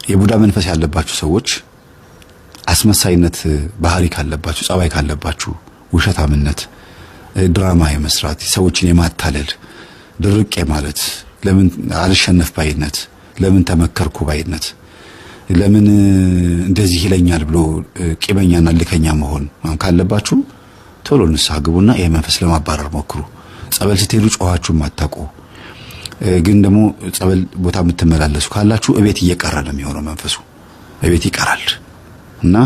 የቡዳ መንፈስ ያለባችሁ ሰዎች አስመሳይነት ባህሪ ካለባችሁ፣ ጸባይ ካለባችሁ፣ ውሸታምነት፣ ድራማ የመስራት፣ ሰዎችን የማታለል፣ ድርቅ ማለት፣ ለምን አልሸነፍ ባይነት፣ ለምን ተመከርኩ ባይነት፣ ለምን እንደዚህ ይለኛል ብሎ ቂመኛና ልከኛ መሆን ካለባችሁ ቶሎ ንስሐ ግቡና ይሄ መንፈስ ለማባረር ሞክሩ። ጸበል ስትሄዱ ጮኻችሁ ማታውቁ ግን ደግሞ ጸበል ቦታ የምትመላለሱ ካላችሁ እቤት እየቀረ ነው የሚሆነው። መንፈሱ እቤት ይቀራል እና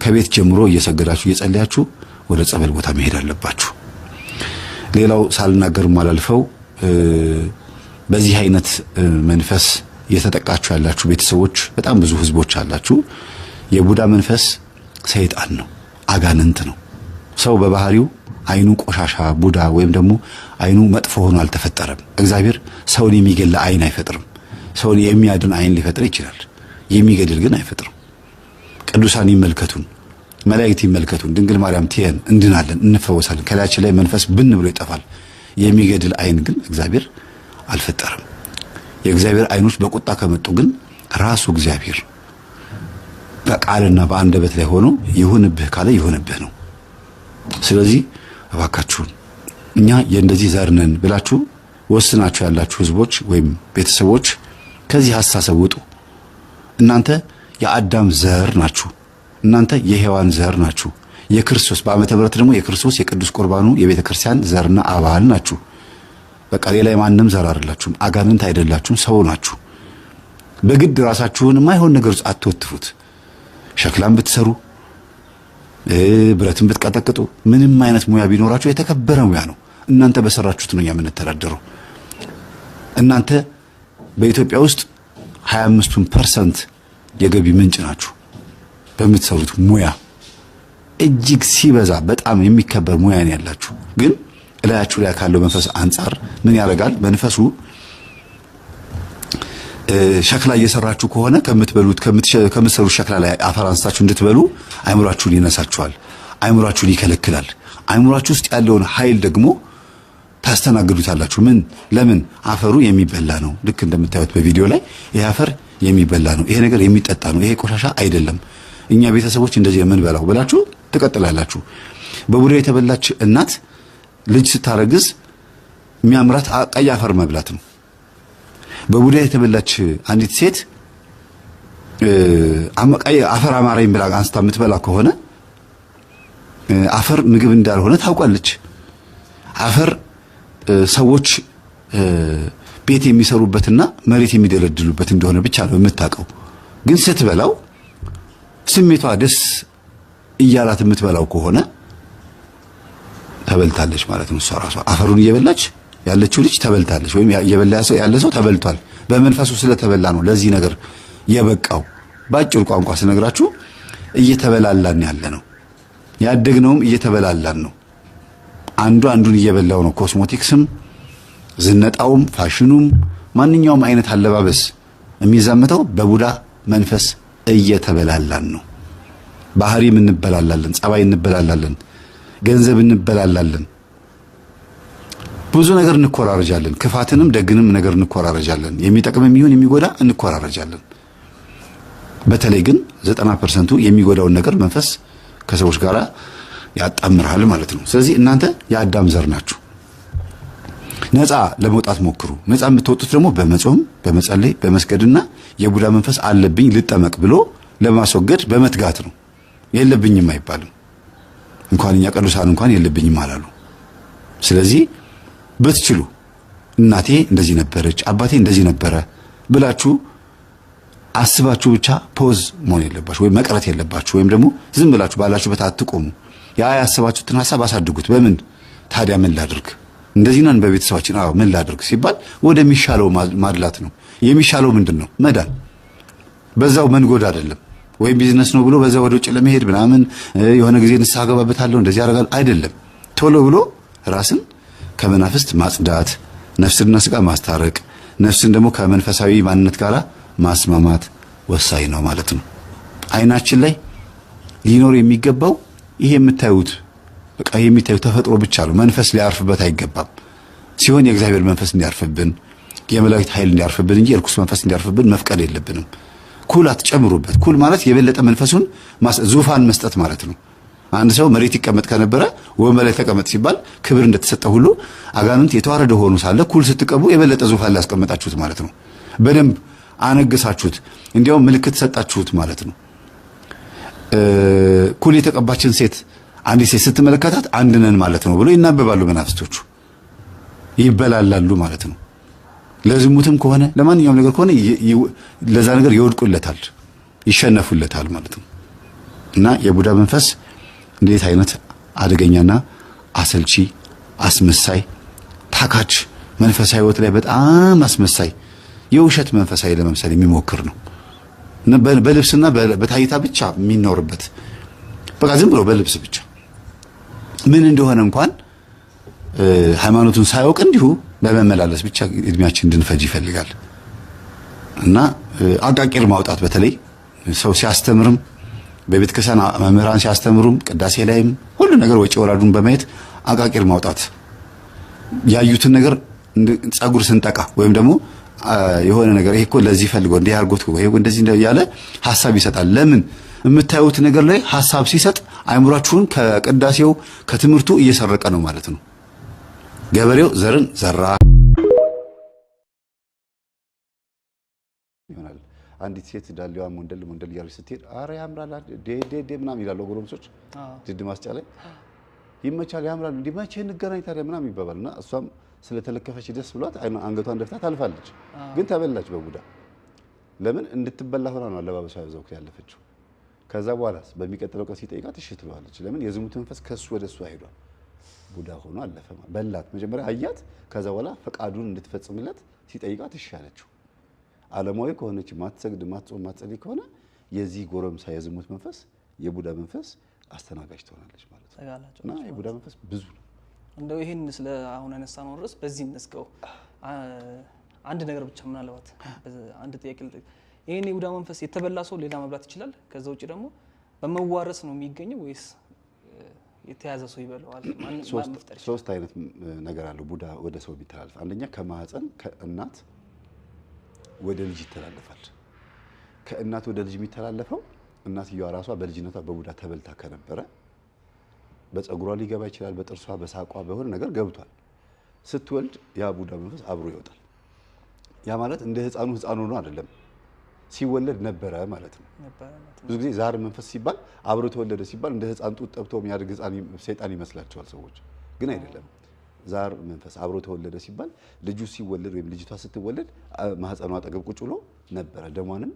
ከቤት ጀምሮ እየሰገዳችሁ እየጸለያችሁ ወደ ጸበል ቦታ መሄድ አለባችሁ። ሌላው ሳልናገር ማላልፈው በዚህ አይነት መንፈስ እየተጠቃችሁ ያላችሁ ቤተሰቦች በጣም ብዙ ህዝቦች አላችሁ። የቡዳ መንፈስ ሰይጣን ነው፣ አጋንንት ነው። ሰው በባህሪው አይኑ ቆሻሻ ቡዳ ወይም ደግሞ አይኑ መጥፎ ሆኖ አልተፈጠረም። እግዚአብሔር ሰውን የሚገል አይን አይፈጥርም። ሰውን የሚያድን አይን ሊፈጥር ይችላል፣ የሚገድል ግን አይፈጥርም። ቅዱሳን ይመልከቱን፣ መላእክት ይመልከቱን፣ ድንግል ማርያም ትየን፣ እንድናለን፣ እንፈወሳለን። ከላያችን ላይ መንፈስ ብን ብሎ ይጠፋል። የሚገድል አይን ግን እግዚአብሔር አልፈጠረም። የእግዚአብሔር አይኖች በቁጣ ከመጡ ግን ራሱ እግዚአብሔር በቃልና በአንደበት ላይ ሆኖ ይሁንብህ ካለ ይሁንብህ ነው። ስለዚህ እባካችሁን እኛ የእንደዚህ ዘር ነን ብላችሁ ወስናችሁ ያላችሁ ህዝቦች ወይም ቤተሰቦች ከዚህ አስተሳሰብ ውጡ። እናንተ የአዳም ዘር ናችሁ። እናንተ የሔዋን ዘር ናችሁ። የክርስቶስ በዓመተ ምሕረት ደግሞ የክርስቶስ የቅዱስ ቁርባኑ የቤተ ክርስቲያን ዘርና አባል ናችሁ። በቃ ሌላ የማንም ዘር አይደላችሁም። አጋንንት አይደላችሁም። ሰው ናችሁ። በግድ ራሳችሁን የማይሆን ነገር ውስጥ አትወትፉት። ሸክላም ብትሰሩ ብረትን ብትቀጠቅጡ ምንም አይነት ሙያ ቢኖራችሁ የተከበረ ሙያ ነው። እናንተ በሰራችሁት ነው እኛ የምንተዳደረው። እናንተ በኢትዮጵያ ውስጥ 25% የገቢ ምንጭ ናችሁ። በምትሰሩት ሙያ እጅግ ሲበዛ በጣም የሚከበር ሙያ ነው ያላችሁ። ግን እላያችሁ ላይ ካለው መንፈስ አንጻር ምን ያደርጋል? መንፈሱ ሸክላ እየሰራችሁ ከሆነ ከምትበሉት ከምትሰሩት ሸክላ ላይ አፈር አንስታችሁ እንድትበሉ አይምሯችሁን ይነሳችኋል። አይምሯችሁን ይከለክላል። አይምሯችሁ ውስጥ ያለውን ኃይል ደግሞ ታስተናግዱታላችሁ። ምን ለምን አፈሩ የሚበላ ነው። ልክ እንደምታዩት በቪዲዮ ላይ ይሄ አፈር የሚበላ ነው፣ ይሄ ነገር የሚጠጣ ነው፣ ይሄ ቆሻሻ አይደለም፣ እኛ ቤተሰቦች እንደዚህ የምንበላው ብላችሁ ትቀጥላላችሁ። በቡዳ የተበላች እናት ልጅ ስታረግዝ የሚያምራት ቀይ አፈር መብላት ነው። በቡዳ የተበላች አንዲት ሴት ቀይ አፈር አማረኝ ብላ አንስታ የምትበላ ከሆነ አፈር ምግብ እንዳልሆነ ታውቃለች። አፈር ሰዎች ቤት የሚሰሩበትና መሬት የሚደለድሉበት እንደሆነ ብቻ ነው የምታውቀው። ግን ስትበላው ስሜቷ ደስ እያላት የምትበላው ከሆነ ተበልታለች ማለት ነው። እሷ ራሷ አፈሩን እየበላች ያለችው ልጅ ተበልታለች፣ ወይም እየበላ ያለ ሰው ተበልቷል። በመንፈሱ ስለተበላ ነው ለዚህ ነገር የበቃው። በአጭር ቋንቋ ስነግራችሁ እየተበላላን ያለ ነው። ያደግነውም እየተበላላን ነው። አንዱ አንዱን እየበላው ነው። ኮስሞቲክስም፣ ዝነጣውም፣ ፋሽኑም ማንኛውም አይነት አለባበስ የሚዛመተው በቡዳ መንፈስ እየተበላላን ነው። ባህሪም እንበላላለን፣ ጸባይ እንበላላለን፣ ገንዘብ እንበላላለን፣ ብዙ ነገር እንኮራረጃለን። ክፋትንም ደግንም ነገር እንኮራረጃለን። የሚጠቅምም ይሁን የሚጎዳ እንኮራረጃለን። በተለይ ግን 90%ቱ የሚጎዳውን ነገር መንፈስ ከሰዎች ጋር ያጣምራል ማለት ነው። ስለዚህ እናንተ የአዳም ዘር ናችሁ። ነፃ ለመውጣት ሞክሩ። ነፃ የምትወጡት ደግሞ በመጾም በመጸለይ በመስገድና የቡዳ መንፈስ አለብኝ ልጠመቅ ብሎ ለማስወገድ በመትጋት ነው። የለብኝም አይባልም። እንኳን እኛ ቅዱሳን እንኳን የለብኝም አላሉ። ስለዚህ ብትችሉ እናቴ እንደዚህ ነበረች፣ አባቴ እንደዚህ ነበረ ብላችሁ አስባችሁ ብቻ pause መሆን የለባችሁ ወይም መቅረት የለባችሁ። ወይም ደግሞ ዝም ብላችሁ ባላችሁበት አትቆሙ። ያ ያሰባችሁትን ሀሳብ አሳድጉት። በምን ታዲያ ምን ላድርግ፣ እንደዚህ ነን በቤተሰባችን፣ አዎ ምን ላድርግ ሲባል ወደሚሻለው ማድላት ነው። የሚሻለው ምንድን ነው? መዳን። በዛው መንጎድ አይደለም። ወይም ቢዝነስ ነው ብሎ በዛ ወደ ውጭ ለመሄድ ምናምን የሆነ ጊዜ ንስሐ ገባበታለሁ እንደዚህ ያደርጋል አይደለም። ቶሎ ብሎ ራስን ከመናፍስት ማጽዳት፣ ነፍስንና ስጋ ማስታረቅ፣ ነፍስን ደግሞ ከመንፈሳዊ ማንነት ጋር ማስማማት ወሳኝ ነው ማለት ነው። አይናችን ላይ ሊኖር የሚገባው ይሄ የምታዩት በቃ የሚታዩት ተፈጥሮ ብቻ ነው። መንፈስ ሊያርፍበት አይገባም። ሲሆን የእግዚአብሔር መንፈስ እንዲያርፍብን የመላእክት ኃይል እንዲያርፍብን እንጂ የርኩስ መንፈስ እንዲያርፍብን መፍቀድ የለብንም። ኩል አትጨምሩበት። ኩል ማለት የበለጠ መንፈሱን ዙፋን መስጠት ማለት ነው። አንድ ሰው መሬት ይቀመጥ ከነበረ ወንበር ላይ ተቀመጥ ሲባል ክብር እንደተሰጠ ሁሉ አጋንንት የተዋረደ ሆኖ ሳለ ኩል ስትቀቡ የበለጠ ዙፋን ላይ ያስቀመጣችሁት ማለት ነው። በደንብ አነገሳችሁት፣ እንዲያውም ምልክት ሰጣችሁት ማለት ነው። ኩል የተቀባችን ሴት አንዲት ሴት ስትመለከታት አንድ ነን ማለት ነው ብሎ ይናበባሉ መናፍስቶቹ፣ ይበላላሉ ማለት ነው። ለዝሙትም ከሆነ ለማንኛውም ነገር ከሆነ ለዛ ነገር ይወድቁለታል፣ ይሸነፉለታል ማለት ነው። እና የቡዳ መንፈስ እንዴት አይነት አደገኛና አሰልቺ አስመሳይ ታካች መንፈሳዊ ሕይወት ላይ በጣም አስመሳይ የውሸት መንፈሳዊ ለመምሰል የሚሞክር ነው። በልብስና በታይታ ብቻ የሚኖርበት በቃ ዝም ብሎ በልብስ ብቻ ምን እንደሆነ እንኳን ሃይማኖቱን ሳያውቅ እንዲሁ በመመላለስ ብቻ እድሜያችን እንድንፈጅ ይፈልጋል። እና አቃቂር ማውጣት በተለይ ሰው ሲያስተምርም በቤተ ክርስቲያን መምህራን ሲያስተምሩም ቅዳሴ ላይም ሁሉ ነገር ወጪ ወራዱን በማየት አቃቂር ማውጣት ያዩትን ነገር ጸጉር ስንጠቃ ወይም ደግሞ የሆነ ነገር ይሄ እኮ ለዚህ ፈልጎ እንዲህ አድርጎት ይሄ እንደዚህ ያለ ሐሳብ ይሰጣል። ለምን የምታዩት ነገር ላይ ሐሳብ ሲሰጥ አይምሯችሁን ከቅዳሴው ከትምህርቱ እየሰረቀ ነው ማለት ነው። ገበሬው ዘርን ዘራ ይሆናል። አንዲት ሴት ዳሌዋን ሞንደል ሞንደል እያለች ስትሄድ አረ ያምራል ዴ ዴ ምናምን ይላሉ ጎረምሶች። ድድ ማስጫ ላይ ይመቻል፣ ያምራል፣ እንዲህ መቼ እንገናኝ ታዲያ ምናምን ይባባል እና እሷም ስለተለከፈች ደስ ብሏት አንገቷን ደፍታ ታልፋለች። ግን ተበላች በቡዳ። ለምን እንድትበላ ሆና ነው አለባበሷ ያዘው ያለፈችው። ከዛ በኋላስ በሚቀጥለው ቀን ሲጠይቃት እሺ ትለዋለች። ለምን የዝሙት መንፈስ ከሱ ወደ እሷ ሄዷል። ቡዳ ሆኖ አለፈ። በላት፣ መጀመሪያ አያት። ከዛ በኋላ ፈቃዱን እንድትፈጽምለት ሲጠይቃት እሺ አለችው። ዓለማዊ ከሆነች ማትሰግድ፣ ማትጾም፣ ማትጸልይ ከሆነ የዚህ ጎረምሳ የዝሙት መንፈስ የቡዳ መንፈስ አስተናጋጅ ትሆናለች ማለት ነው። እና የቡዳ መንፈስ ብዙ ነው። እንደው ይሄን ስለ አሁን ያነሳነው ርዕስ በዚህ እንዝጋው። አንድ ነገር ብቻ ምናልባት አንድ ጥያቄ ልጠይቅ። ይሄን የቡዳ መንፈስ የተበላ ሰው ሌላ መብላት ይችላል? ከዛ ውጭ ደግሞ በመዋረስ ነው የሚገኘው ወይስ የተያዘ ሰው ይበላዋል? ሶስት አይነት ነገር አለው ቡዳ ወደ ሰው የሚተላለፍ። አንደኛ ከማህፀን ከእናት ወደ ልጅ ይተላለፋል። ከእናት ወደ ልጅ የሚተላለፈው እናትየዋ ራሷ በልጅነቷ በቡዳ ተበልታ ከነበረ በፀጉሯ ሊገባ ይችላል፣ በጥርሷ፣ በሳቋ፣ በሆነ ነገር ገብቷል። ስትወልድ ያ ቡዳ መንፈስ አብሮ ይወጣል። ያ ማለት እንደ ህፃኑ ህፃን ሆኖ አይደለም፣ ሲወለድ ነበረ ማለት ነው። ብዙ ጊዜ ዛር መንፈስ ሲባል አብሮ ተወለደ ሲባል እንደ ህፃን ጡት ጠብቶ የሚያድግ ህፃን ሰይጣን ይመስላቸዋል ሰዎች፣ ግን አይደለም። ዛር መንፈስ አብሮ ተወለደ ሲባል ልጁ ሲወለድ ወይም ልጅቷ ስትወለድ ማህፀኗ አጠገብ ቁጭ ብሎ ነበረ። ደሟንም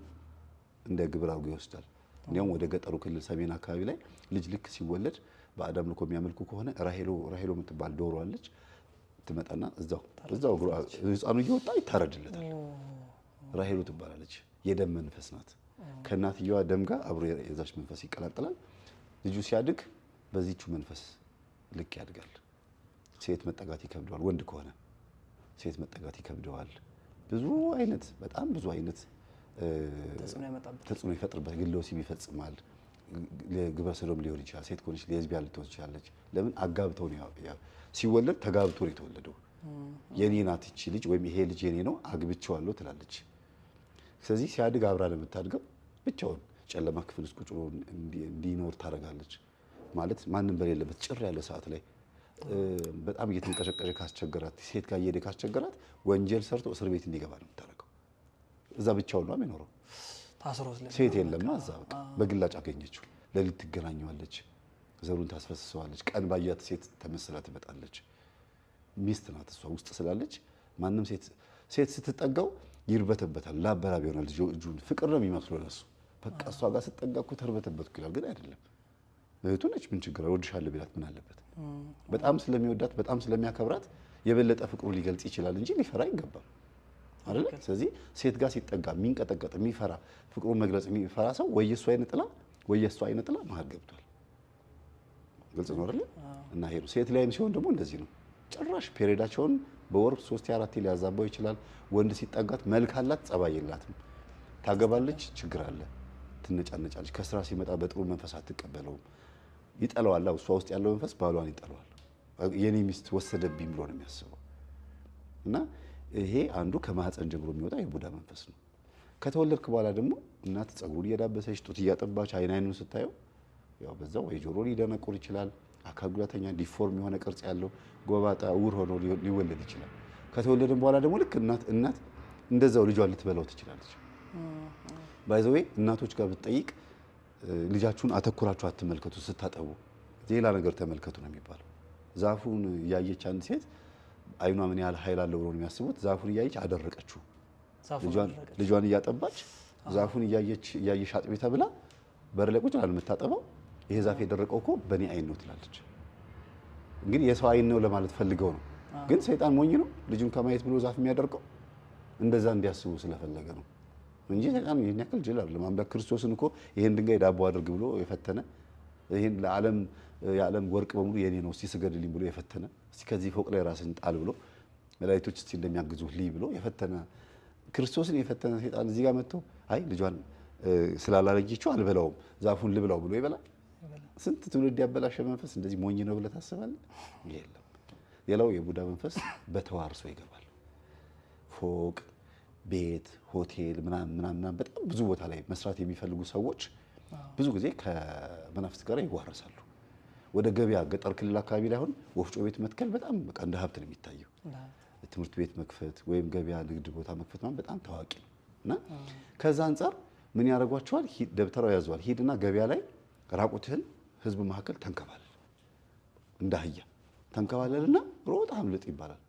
እንደ ግብር አድርጎ ይወስዳል። እንዲያውም ወደ ገጠሩ ክልል ሰሜን አካባቢ ላይ ልጅ ልክ ሲወለድ በአዳም አምልኮ የሚያመልኩ ከሆነ ራሄሎ ራሄሎ የምትባል ዶሮ አለች። ትመጣና እዛው እዛው ህፃኑ እየወጣ ይታረድለታል። ራሄሎ ትባላለች። የደም መንፈስ ናት። ከእናትየዋ ደም ጋር አብሮ የዛች መንፈስ ይቀላቀላል። ልጁ ሲያድግ በዚቹ መንፈስ ልክ ያድጋል። ሴት መጠጋት ይከብደዋል። ወንድ ከሆነ ሴት መጠጋት ይከብደዋል። ብዙ አይነት በጣም ብዙ አይነት ተጽዕኖ ይፈጥርበታል። ግለ ወሲብ ይፈጽማል። ግብረ ሰዶም ሊሆን ይችላል። ሴት ከሆነች ሌዝቢያን ልትሆን ትችላለች። ለምን አጋብተው ነው ሲወለድ ተጋብቶ ነው የተወለደው። የኔ ናት ይቺ ልጅ ወይም ይሄ ልጅ የኔ ነው አግብቼዋለሁ ትላለች። ስለዚህ ሲያድግ አብራ ነው የምታድገው። ብቻውን ጨለማ ክፍል ውስጥ ቁጭ ብሎ እንዲኖር ታደርጋለች። ማለት ማንም በሌለበት ጭር ያለ ሰዓት ላይ በጣም እየተንቀሸቀሸ ካስቸገራት፣ ሴት ጋር እየሄደ ካስቸገራት ወንጀል ሰርቶ እስር ቤት እንዲገባ ነው የምታደርገው። እዛ ብቻውን ነው የሚኖረው። ሴት የለማ እዛ በቃ በግላጭ አገኘችው። ሌሊት ትገናኘዋለች፣ ዘሩን ታስፈስሰዋለች። ቀን ባያት ሴት ተመስላ ትመጣለች። ሚስት ናት እሷ ውስጥ ስላለች ማንም ሴት ስትጠጋው ይርበተበታል። ላበላብ ይሆናል እጁን። ፍቅር ነው የሚመስለው ለሱ። በቃ እሷ ጋር ስጠጋ እኮ ተርበተበትኩ ይላል፣ ግን አይደለም። እህቱ ነች፣ ምን ችግር አለ? እወድሻለሁ ቢላት ምን አለበት? በጣም ስለሚወዳት በጣም ስለሚያከብራት የበለጠ ፍቅሩ ሊገልጽ ይችላል እንጂ ሊፈራ አይገባም አይደለ? ስለዚህ ሴት ጋር ሲጠጋ የሚንቀጠቀጥ የሚፈራ ፍቅሩን መግለጽ የሚፈራ ሰው ወይ የእሱ አይነ ጥላ ወይ የእሱ አይነ ጥላ መሀል ገብቷል። ግልጽ ነው አይደለ? እና ይሄ ነው። ሴት ላይም ሲሆን ደግሞ እንደዚህ ነው። ጭራሽ period ኣቸውን በወር 3 4 ሊያዛባው ይችላል። ወንድ ሲጠጋት መልክ አላት፣ ጸባይ የላትም። ታገባለች፣ ችግር አለ፣ ትነጫነጫለች። ከስራ ሲመጣ በጥሩ መንፈስ አትቀበለውም፣ ይጠለዋል። እሷ ውስጥ ያለው መንፈስ ባሏን ይጠለዋል። የኔ ሚስት ወሰደብኝ ብሎ ነው የሚያስበው። እና ይሄ አንዱ ከማህፀን ጀምሮ የሚወጣ የቡዳ መንፈስ ነው። ከተወለድክ በኋላ ደግሞ እናት ጸጉሩን እየዳበሰች ጡት እያጠባች አይን አይኑን ስታየው ያው በዛው ወይ ጆሮ ሊደነቁር ይችላል። አካል ጉዳተኛ deform የሆነ ቅርጽ ያለው ጎባጣ እውር ሆኖ ሊወለድ ይችላል። ከተወለደም በኋላ ደግሞ ልክ እናት እናት እንደዛው ልጇን ልትበላው ትችላለች። By the way እናቶች ጋር ብትጠይቅ ልጃችሁን አተኩራችሁ አትመልከቱ፣ ስታጠቡ ሌላ ነገር ተመልከቱ ነው የሚባለው። ዛፉን እያየች አንድ ሴት አይኗ ምን ያህል ኃይል አለው ብሎ ነው የሚያስቡት። ዛፉን እያየች አደረቀችው። ልጇን እያጠባች ዛፉን እያየች እያየሽ አጥቢ ተብላ በር ላይ ቁጭ ብላ የምታጠባው ይሄ ዛፍ የደረቀው እኮ በእኔ አይን ነው ትላለች። እንግዲህ የሰው አይን ነው ለማለት ፈልገው ነው። ግን ሰይጣን ሞኝ ነው፣ ልጁን ከማየት ብሎ ዛፍ የሚያደርቀው እንደዛ እንዲያስቡ ስለፈለገ ነው እንጂ ሰይጣን ይሄን ያክል ጅል አይደለም። አምላክ ክርስቶስን እኮ ይሄን ድንጋይ ዳቦ አድርግ ብሎ የፈተነ፣ ይሄን ለዓለም የዓለም ወርቅ በሙሉ የኔ ነው እስቲ ስገድልኝ ብሎ የፈተነ፣ እስቲ ከዚህ ፎቅ ላይ ራስን ጣል ብሎ መላእክቶች እስቲ እንደሚያግዙህ ልይ ብሎ የፈተነ፣ ክርስቶስን የፈተነ ሰይጣን እዚህ ጋር መጥቶ አይ ልጇን ስላላለየችው አልበላውም ዛፉን ልብላው ብሎ ይበላል? ስንት ትውልድ ያበላሸ መንፈስ እንደዚህ ሞኝ ነው ብለህ ታስባለህ? የለም። ሌላው የቡዳ መንፈስ በተዋርሶ ይገባል። ፎቅ፣ ቤት፣ ሆቴል ምናምን ምናምን በጣም ብዙ ቦታ ላይ መስራት የሚፈልጉ ሰዎች ብዙ ጊዜ ከመናፍስት ጋር ይዋረሳሉ። ወደ ገበያ ገጠር ክልል አካባቢ ላይ አሁን ወፍጮ ቤት መትከል በጣም በቃ እንደ ሀብት ነው የሚታየው። ትምህርት ቤት መክፈት ወይም ገበያ ንግድ ቦታ መክፈት ማለት በጣም ታዋቂ ነው። እና ከዛ አንጻር ምን ያደርጓቸዋል? ደብተራው ያዘዋል። ሂድና ገበያ ላይ ራቁትህን ህዝብ መካከል ተንከባለል፣ እንደ አህያ ተንከባለልና ሮጥ አምልጥ ይባላል።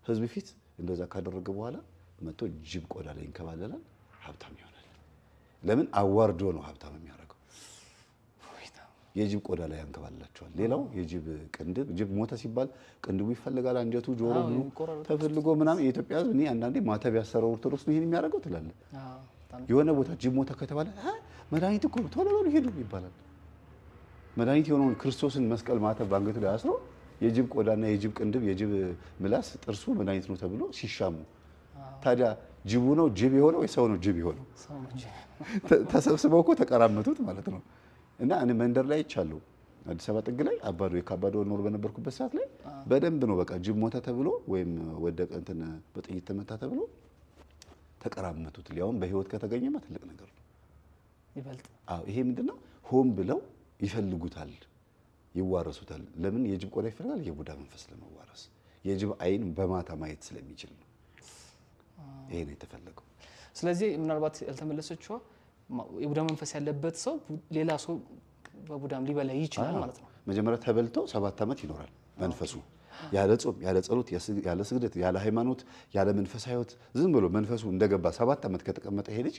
ህዝብ ፊት እንደዛ ካደረገ በኋላ መጥቶ ጅብ ቆዳ ላይ ይንከባለላል፣ ሀብታም ይሆናል። ለምን አዋርዶ ነው ሀብታም የሚያደርገው። የጅብ ቆዳ ላይ ያንከባልላቸዋል። ሌላው የጅብ ቅንድብ፣ ጅብ ሞተ ሲባል ቅንድቡ ይፈልጋል፣ አንጀቱ፣ ጆሮ ምኑ ተፈልጎ ምናምን። የኢትዮጵያ ህዝብ እኔ አንዳንዴ ማተብ ያሰረው ኦርቶዶክስ ነው ይሄን የሚያደርገው ትላለህ። የሆነ ቦታ ጅብ ሞተ ከተባለ መድኃኒት እኮ ነው ቶሎ በሉ ሄዱ ይባላል። መድኃኒት የሆነውን ክርስቶስን መስቀል ማተብ በአንገቱ ላይ አስሮ የጅብ ቆዳና የጅብ ቅንድብ የጅብ ምላስ ጥርሱ መድኃኒት ነው ተብሎ ሲሻሙ፣ ታዲያ ጅቡ ነው ጅብ የሆነው ወይ ሰው ነው ጅብ የሆነው? ተሰብስበው እኮ ተቀራመቱት ማለት ነው። እና እኔ መንደር ላይ አይቻለሁ። አዲስ አበባ ጥግ ላይ አባዶ የካባዶ ኖር በነበርኩበት ሰዓት ላይ በደንብ ነው በቃ ጅብ ሞተ ተብሎ ወይም ወደቀ እንትን በጥይት ተመታ ተብሎ ተቀራመቱት። ሊያውም በህይወት ከተገኘማ ትልቅ ነገር ነው። ይበልጥ አዎ፣ ይሄ ምንድነው? ሆን ብለው ይፈልጉታል፣ ይዋረሱታል። ለምን የጅብ ቆዳ ይፈልጋል? የቡዳ መንፈስ ለመዋረስ የጅብ አይን በማታ ማየት ስለሚችል ነው። ይሄ ነው የተፈለገው። ስለዚህ ምናልባት ያልተመለሰችዋ የቡዳ መንፈስ ያለበት ሰው ሌላ ሰው በቡዳም ሊበላ ይችላል ማለት ነው። መጀመሪያ ተበልቶ 7 ዓመት ይኖራል መንፈሱ ያለ ጾም፣ ያለ ጸሎት፣ ያለ ስግደት፣ ያለ ሃይማኖት፣ ያለ መንፈሳዊ ህይወት ዝም ብሎ መንፈሱ እንደገባ 7 ዓመት ከተቀመጠ ይሄ ልጅ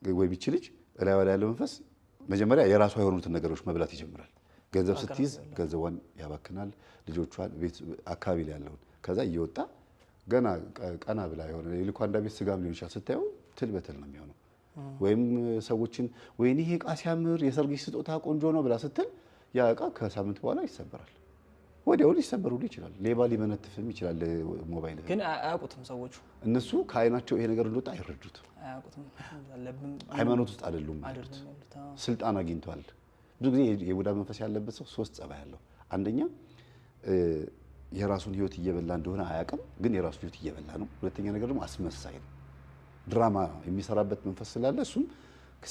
ወይ ይቺ ልጅ እላዩ ላይ ያለው መንፈስ መጀመሪያ የራሷ የሆኑትን ነገሮች መብላት ይጀምራል። ገንዘብ ስትይዝ ገንዘቧን ያባክናል፣ ልጆቿን፣ ቤት አካባቢ ላይ ያለውን። ከዛ እየወጣ ገና ቀና ብላ የሆነ የልኳንዳ ቤት ስጋም ሊሆን ይችላል ስታየው ትል በትል ነው የሚሆነው። ወይም ሰዎችን ወይኔ ይሄ እቃ ሲያምር የሰርግሽ ስጦታ ቆንጆ ነው ብላ ስትል ያ እቃ ከሳምንት በኋላ ይሰበራል። ወዲያው ሊሰበር ሁሉ ይችላል። ሌባ ሊመነትፍም ይችላል ሞባይል። ግን አያውቁትም ሰዎቹ። እነሱ ከአይናቸው ይሄ ነገር እንደወጣ አይረዱትም። አያውቁትም። ሃይማኖት ውስጥ አይደሉም ያሉት። ስልጣን አግኝቷል። ብዙ ጊዜ የቡዳ መንፈስ ያለበት ሰው 3 ጸባይ አለው። አንደኛ የራሱን ህይወት እየበላ እንደሆነ አያውቅም፣ ግን የራሱን ህይወት እየበላ ነው። ሁለተኛ ነገር ደግሞ አስመሳይ ነው። ድራማ የሚሰራበት መንፈስ ስላለ እሱም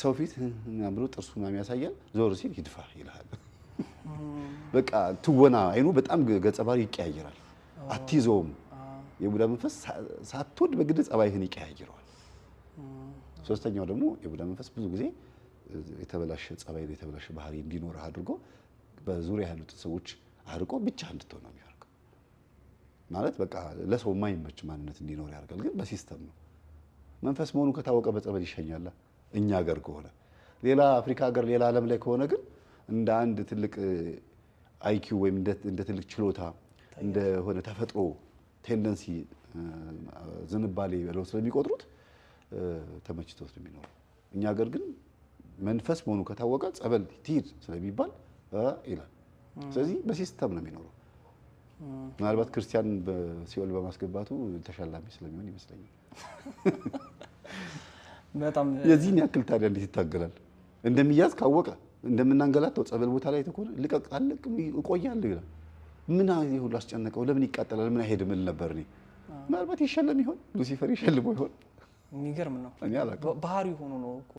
ሰው ፊት ምናምን ብሎ ጥርሱ ምናምን ያሳያል። ዞር ሲል ይድፋ ይልሃል። በቃ ትወና አይኑ በጣም ገጸ ባህሪ ይቀያየራል። አትይዘውም። የቡዳ መንፈስ ሳትወድ በግድ ጸባይህን ይቀያይረዋል። ሶስተኛው ደግሞ የቡዳ መንፈስ ብዙ ጊዜ የተበላሸ ጸባይ፣ የተበላሸ ባህሪ እንዲኖርህ አድርጎ በዙሪያ ያሉትን ሰዎች አርቆ ብቻ እንድትሆን ነው የሚያደርገው። ማለት በቃ ለሰው የማይመች ማንነት እንዲኖር ያደርጋል። ግን በ system ነው። መንፈስ መሆኑ ከታወቀ በጸበል ይሸኛል። እኛ ሀገር ከሆነ ሌላ አፍሪካ ሀገር ሌላ ዓለም ላይ ከሆነ ግን እንደ አንድ ትልቅ IQ ወይም እንደ ትልቅ ችሎታ እንደሆነ ተፈጥሮ tendency ዝንባሌ ብለው ስለሚቆጥሩት ተመችቶት ነው የሚኖረው። እኛ ሀገር ግን መንፈስ መሆኑ ከታወቀ ጸበል ትሂድ ስለሚባል ይላል። ስለዚህ በ system ነው የሚኖረው። ምናልባት ክርስቲያን በሲኦል በማስገባቱ ተሸላሚ ስለሚሆን ይመስለኛል። በጣም የዚህን ያክል ታዲያ እንዴት ይታገላል? እንደሚያዝ ካወቀ እንደምናንገላታው ጸበል ቦታ ላይ ተኮነ ልቀቅ አለቅም እቆያለሁ ይላል። ምን ሁሉ አስጨነቀው? ለምን ይቃጠላል? ምን አይሄድም እል ነበር እኔ። ምናልባት ይሸለም ይሆን? ሉሲፈር ይሸልመው ይሆን? የሚገርም ነው። እኔ አላውቅም። ባህሪ ሆኖ ነው እኮ።